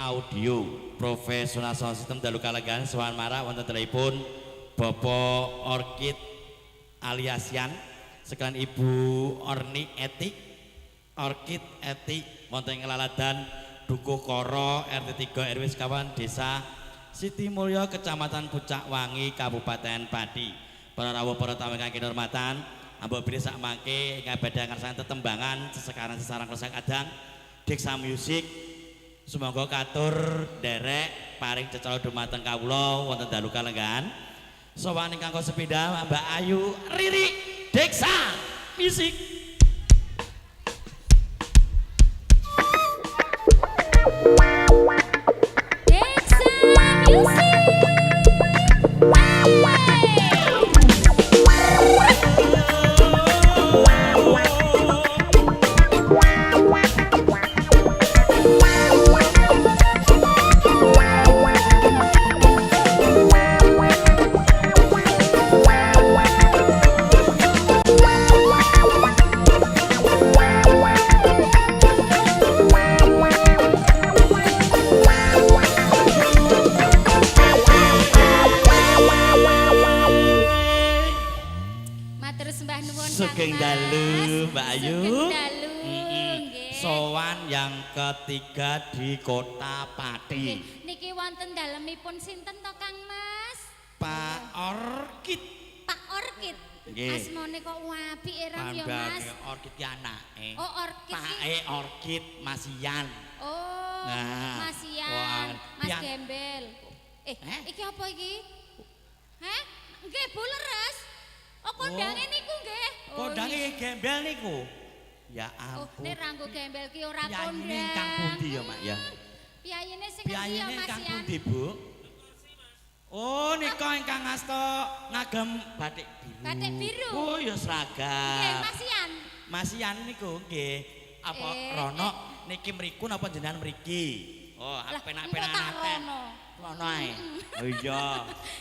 Audio Profesional Sound System dalu kalenggahan sowan marak wonten telipun Bapak Orkid Aliasian sekalian Ibu Orni Etik Orkid Etik wonten ing Laladan Dukuh Koro RT 3 RW sekawan Desa Siti Mulya Kecamatan Pucak Wangi Kabupaten Pati. Para rawuh para tamu ingkang kinurmatan, ambok bilih sak mangke ingkang badhe ngersakaken tetembangan sesekaran sesarang klesak adang Deksa Music sumangga katur nderek paring cecala dumateng kawula wonten dalu kalenggahan. Sowan ingkang sepindah Mbak Ayu Riri Deksa Music. Deksa Music. Matur sembah nuwun Kang Sugeng Mas. dalu Mbak Ayu. Sugeng dalu nggih. Sowan yang ketiga di Kota Pati. Nggih, niki wonten dalemipun sinten to Kang Mas? Pak Orkid. Pak Orkid. Nggih. Asmane kok apik erang ya Mas. Orkid ki anake. Oh Orkid Pak ki. Orkid Mas Ian. Oh, Nah, Mas Ian, wah, Mas pian- Gembel. Eh? Iki apa iki? Heh? Nggih, Bu leres. Oh, kondange niku nggih. Oh, Kondange iya. gembel niku. Ya Oh, ampun. nek ranggo gembel ki ora Piyayine kondang. ingkang pundi ya, Mak ya? Piyayine sing endi ya Piyayine Mas ingkang Ian? pundi, Bu? Oh, nika ingkang asta ngagem batik biru. Batik biru. Oh, ya seragam. Nggih, Mas Ian. Mas Ian niku nggih. Apa rono niki mriku napa jenengan mriki? Oh, Lah, penak-penak engko tak aten. rono. Rono ae. Oh iya.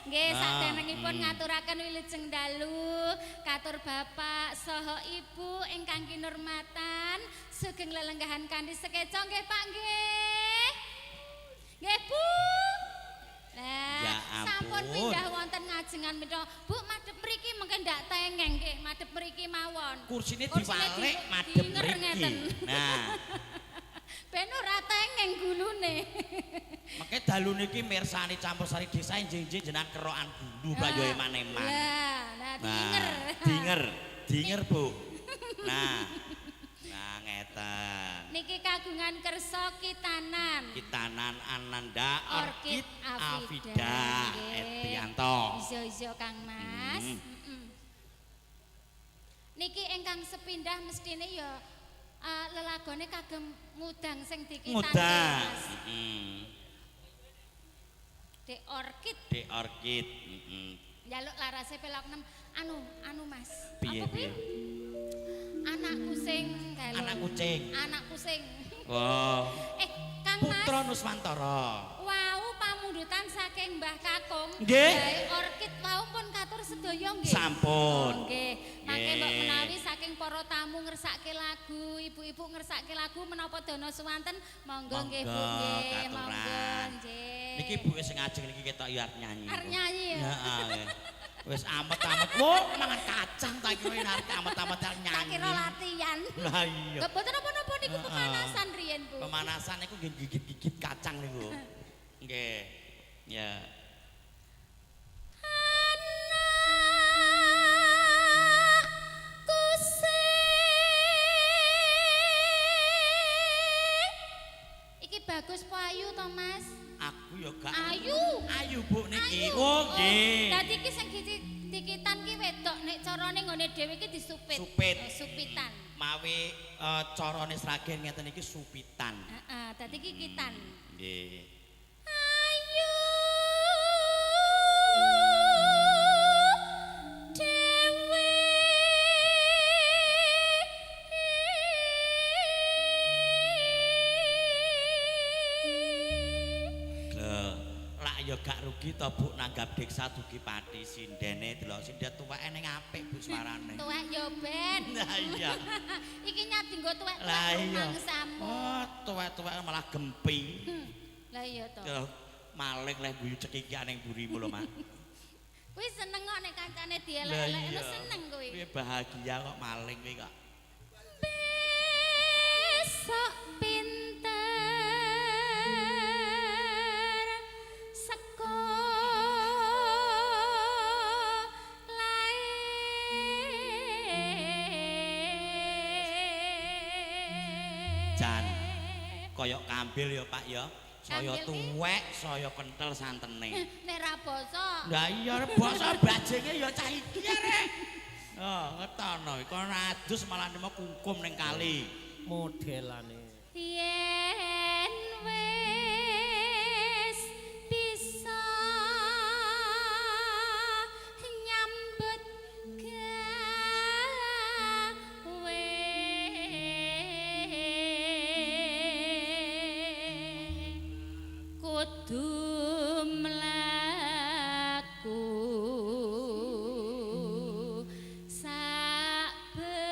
Nggih, Ah, saderengipun ngaturaken wilujeng dalu katur bapak saha ibu ingkang kinurmatan sugeng lelenggahan kanthi sekeca nggih Pak nggih. Nggih Bu. Lah, Ya sampun ampun. pindah wonten ngajengan menika. Bu madhep mriki mengke ndak tengeng nggih, madhep mriki mawon. Kursine Kursine diwalik madhep diinger mriki. ngeten. Nah, Ben ora tengeng gulune. mengke dalu niki mirsani campursari desa enjing-enjing jenengan kerokan gulu Pak yo eman-eman. Lah, nah diinger. Dinger, dinger Bu. Nah. Nah, ngeten. Niki kagungan kersa kitanan. Kitanan Ananda Orkid Orkid Afida. Afida Nggih. Etianto. Ijo-ijo Kang Mas. Niki ingkang sepindah mestine ya lelagone kagem ngudang sing dikitan Ngudang. Mas. Dek Orkid Dek Orkid. Njaluk larase pelok 6 anu Mas. Piye Apa kuwi? piye? Anak kucing kae lho. Anak kucing. Anak kucing. Oh. Kang Mas. Putra Nuswantara. Wau pamundutan saking Mbah Kakung. Nggih. Gawe Orkid wau pun katur sedaya nggih. Sampun. Oh, nggih. Mangke mbok Nggih. menawi saking para tamu ngersake lagu, ibu-ibu ngersake lagu menapa dana suwanten, monggo nggih Bu Monggo, nggih, katuran. monggo nggih. Niki Bu sing ngajeng niki ketok ya arep nyanyi. Arep nyanyi ya. Heeh. nggih. Wis amet-amet. Wo, mangan kacang tak kira arep amet-amet arep Tak nyanyi. kira latihan. Lah iya. Nggih boten napa-napa niku Heeh. pemanasan riyen Bu. Pemanasan niku nggih gigit-gigit kacang niku. Nggih. Ya. Anak kusing. Iki bagus po ayu to Mas? Aku ya gak Ayu. Ayu Bu niki. Ayu. Oh nggih. Dadi iki sing dikitan ki wedok nek carane nggone dhewe iki disupit. Supit. Oh, supitan. Mawi carane Sragen ngeten iki supitan. Heeh, dadi iki kitan. Nggih. Ayu dhewe. Lho, lak ya gak rugi to Bu nanggap Deksa dugi Pati sindene delok sinden tuweke ning apik Bu suarane. Tuwek yo ben. Lah iya. Iki nyat dinggo tuwek-tuwek Lah iya. rumangsamu. Oh, tuwek-tuwek malah gempi. Lah Lah iya to. Maling leh guyu cekikian ning mburimu lho, Mak. Kuwi seneng kok nek kancane dielek-elek seneng kuwi. Kuwi bahagia kok maling kuwi kok. Besok pinter sekolah. Jan koyok kambil ya Pak ya. Saya tuwek, saya kentel santene. Nek ra basa. Lah iya basa bajinge ya cah iki rek. Oh, ngetono iku adus malah nemo kungkum ning kali. Modelane. Yen wis bisa nyambut gawe kudu mlaku sak benere.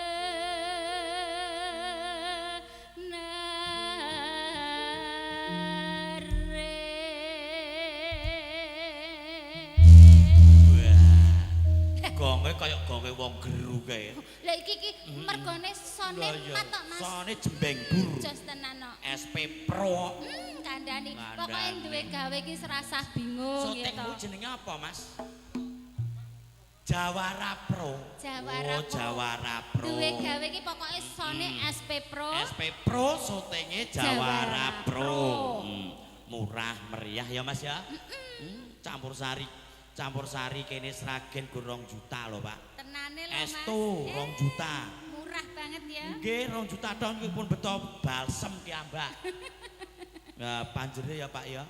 Wah. Gonge kaya gonge wong geru kae. Lah iki iki mergone sone mat tok Mas. Sone jembeng bur. Jos tenan kok. SP Pro. Kandhani. Pokoke duwe gawe iki serasah bingung ya to. Syutingmu jenenge apa, Mas? Jawara Pro. Jawara oh, Pro. Jawara Pro. Duwe gawe iki pokoke sone SP Pro. SP Pro syutinge Jawara Pro. Pro. Murah meriah ya Mas ya. Campur sari. Campur sari kene Sragen go 2 juta lho, Pak. Tenane lho, Mas. Estu 2 juta. Murah banget ya. Nggih, 2 juta tok niki pun beto balsem ki ambak. Nah, panjere ya Pak ya.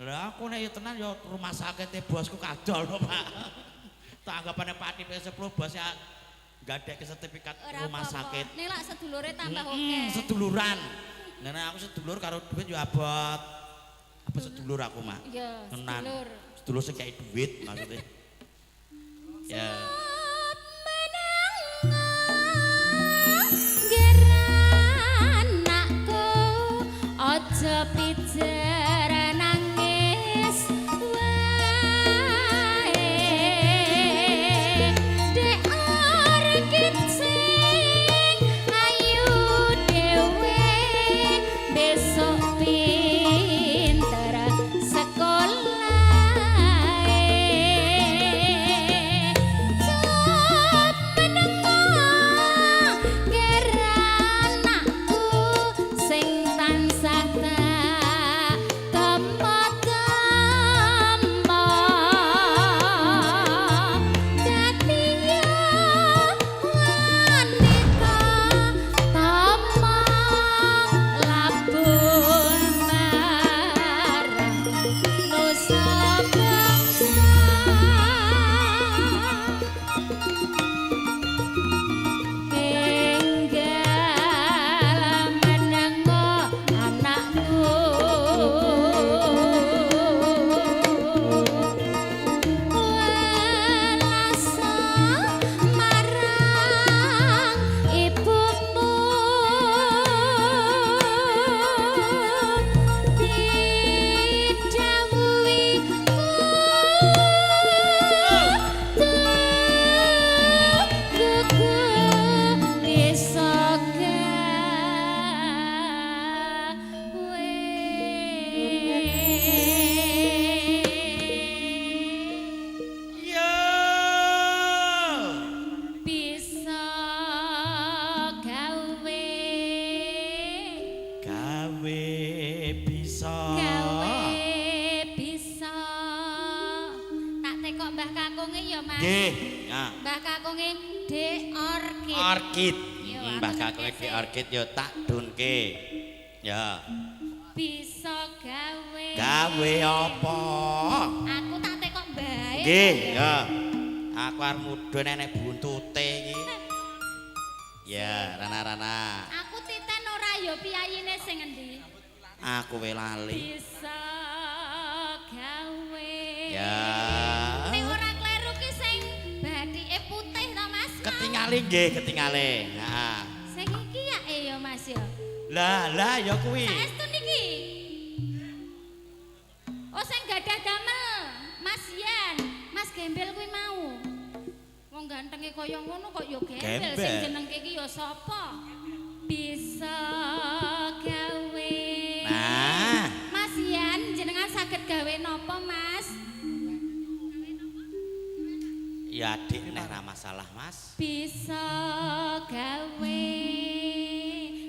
Lah aku nek ya tenan ya rumah sakite bosku kadol lho, Pak. Tak anggapane Pak TP10 bos ya gandheke sertifikat Ora rumah apa-apa. sakit. Nek lak sedulure tambah oke. Seduluran. Nah, nek aku sedulur karo duit ya abot. Apa sedulur aku, Mak? Iya, Tenan. sedulur. Sedulur sing kei duit maksudnya. Ya. Geranakku aja pijer nangis wae. Dek Orkid sing ayu dhewe besok pinter sekolah. Geranakku sing tansah tak tempo-tempo dadi wanita tama labun marang nusa bangsa. Enggal menengo anakku welasa marang ibumu didhawuhi kudu bisa gawe. Yo. Bisa gawe. Gawe bisa. Gawe bisa. Tak tekok Mbah Kakunge ya, Mas. Nggih, ya. Mbah Kakunge Dek Orkid. Orkid. Yo, Mbah aku Kakunge ngerti Dek sih. Orkid yo tak dunke. Ya. Bisa gawe. Gawe apa? Aku tak tekok mbae. Nggih, ya. Aku arep mudhun enek buntute iki. Ya, rana-rana. Aku titen ora ya piyayine sing endi? Aku we lali. Bisa gawe. Ya. Nek ora kleru ki sing bathike putih to, Mas? Ketingali nggih, ketingale. Heeh. Sing iki ya ya Mas ya. Lah, lah ya kuwi. Saestu niki. kaya ngono kok ya gembel. Gembel. Sing jenengke iki ya sapa? Bisa gawe. Nah. Mas Yan, jenengan saged gawe napa, Mas? Ya adik neh ra masalah, Mas. Bisa gawe.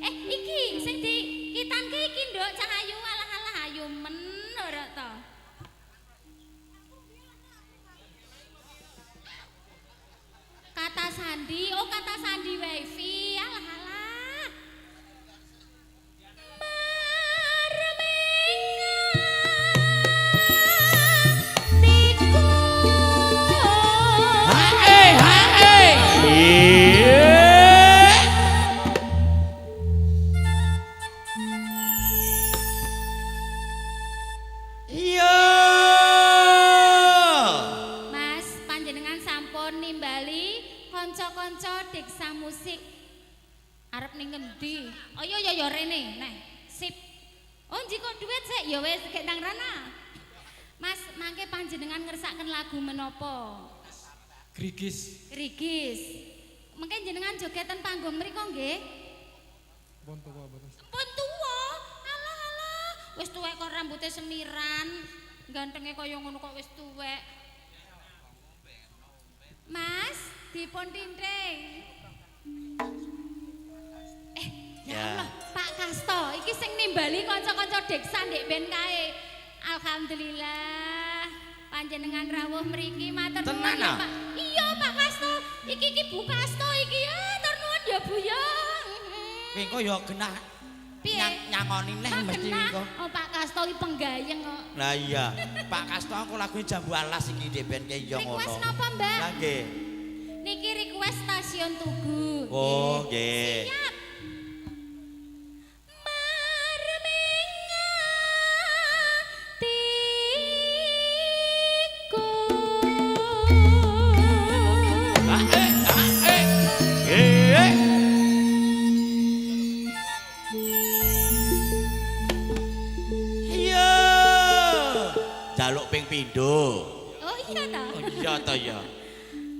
Eh, iki sing di kitanke iki, Nduk, Cahayu, alah-alah ayu men ora to. Kata sandi, oh kata sandi wifi, alah-alah. Marming atiku. Hae, hae. Iya. Iya. Mas, panjenengan sampun nimbali kanca-kanca Deksa Musik. Arep ning ngendi? Oh iya iya ya rene. Nah, sip. Oh njikok duit sik ya wis gek nang rana. Mas, mangke panjenengan ngersaken lagu menapa? Grigis. Rigis. Mangke jenengan joget ten panggung mriko nggih? Pun tuwa mboten. Pun tuwa. Alah alah, wis tuwek kok rambutnya semiran. Gantenge kaya ngono kok wis tuwek. Mas, dipun tinting. Eh, ya Ya. Allah, Pak Kasto, iki sing nimbali kanca-kanca Deksa ndek ben kae. Alhamdulillah, panjenengan rawuh mriki matur nuwun Tenan, ya, ah? Pak. Iya, Pak Kasto. Iki iki Bu Kasto iki ya, matur nuwun ya Bu ya. Kowe engko ya genah Piye? Nyangoni neh Pak mesti genah. engko. Oh, Pak Kasto iki penggayeng kok. Lah iya, Pak Kasto aku lagu Jambu Alas iki ndek ben ke ya ngono. Request napa, Mbak? Lah nggih. Niki request stasiun Tugu. Oh, nggih. Siap. Marming atiku. Ah, eh, ah, eh. Eh. Iya. Jaluk ping pindho. Oh iya ta. Oh iya ta ya.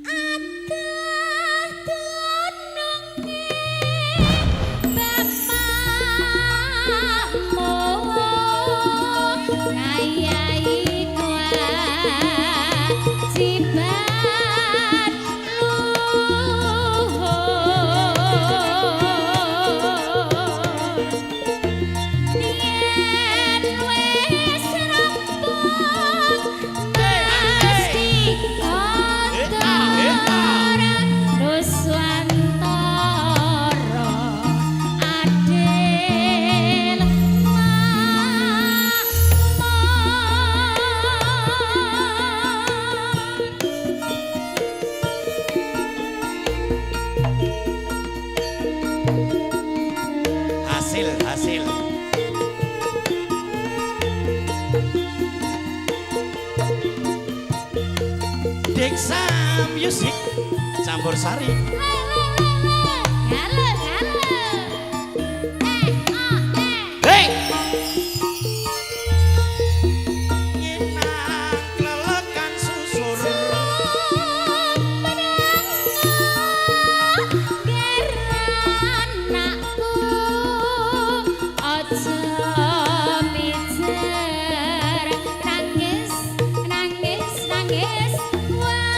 Aduh dununge bapakmu ngayahi kewajiban luhur. Yen wis rampung mesti kotor Nuswantara adil makmur. Hasil, hasil. Deksa Music Campur Sari. Halo, halo. Eh, oh, eh. Hey. Nginang klelekan susur. Geranakku aja pijer nangis nangis nangis wae.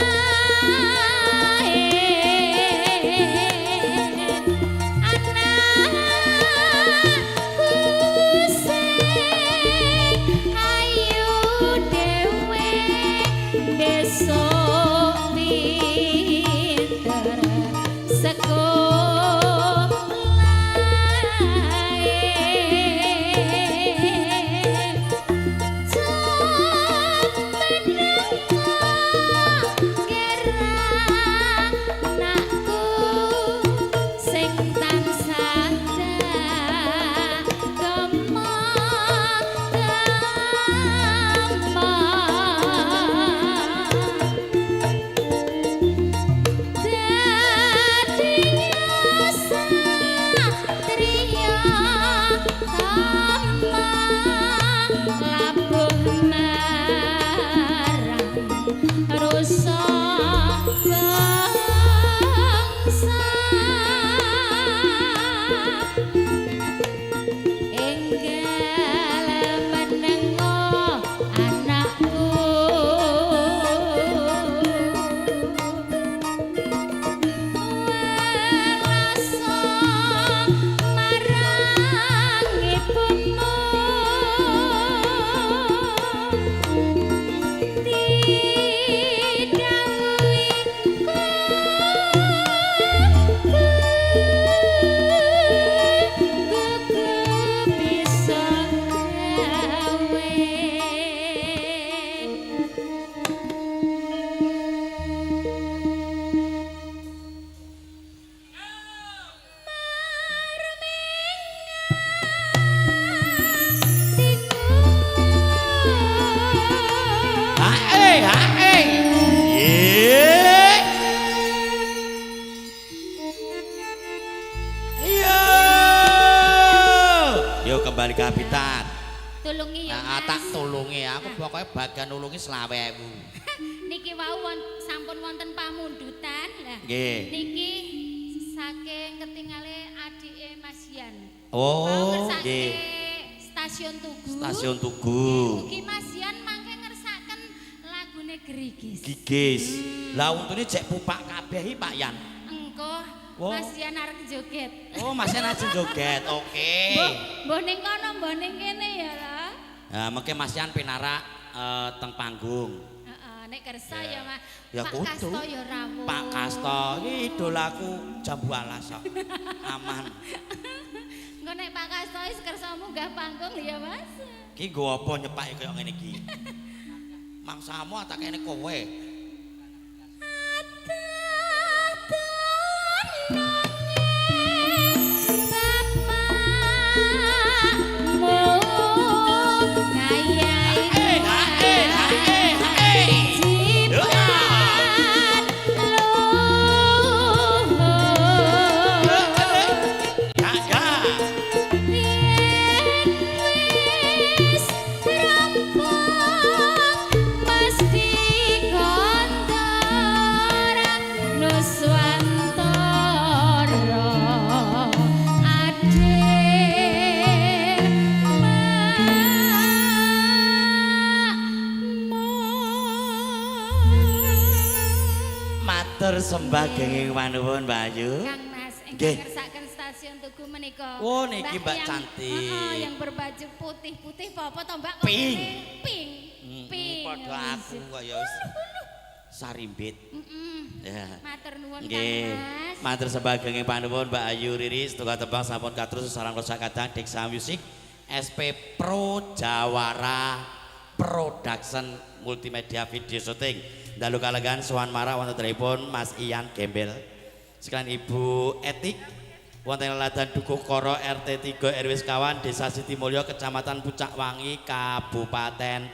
Tulungi ya, Nah, Mas. tak tulungi aku pokoknya bagian nulungi 25.000. Niki wau sampun wonten pamundutan lah. Nggih. Niki saking ketingale adike Mas Yan. Oh, nggih. Stasiun Tugu. Stasiun Tugu. Mugi Mas Yan mangke ngersakaken lagune Gerigis. Gigis. Lah untune jek pupak kabeh iki Pak Yan. Engko Wow. Mas Yan arep joget. Oh, Mas Yan ajeng joget. Oke. Mbah, mbah ning kono, mbah ning kene ya lah. Nah, mengke Mas Yan pinarak teng panggung. Heeh, nek kersa ya, Mas. Ya Pak kudu. Kasto ya rawuh. Pak Kasto iki idolaku jambu alas kok. Aman. Engko nek Pak Kasto wis kersa munggah panggung ya, Mas. Ki nggo apa nyepake kaya ngene iki? Mangsamu tak kene kowe. Ya, ya. Nuswantara adil makmur. Matur sembah genging panuwun, Mbak Ayu. Kang Mas, ingkang Nggih. ngersakaken stasiun Tugu menika. Oh, niki Mbak yang- cantik. Heeh, yang berbaju putih-putih apa to, Mbak? Kok Pink. ngene? Pink. Pink. Padha aku kok ya wis sarimbit. Heeh. Ya. Matur nuwun Kang Nggih. Mas. Matur sembah genging panuwun Mbak Ayu Riris tunggal tembang sampun katrus sarang rosak kadang Deksa Music SP Pro Jawara Production Multimedia Video Shooting. Dalu kalegan sowan marah wonten pun Mas Ian Gembel. Sekalian Ibu Etik wonten leladan Dukuh Koro RT 3 RW sekawan Desa Sitimulyo Kecamatan Pucakwangi Kabupaten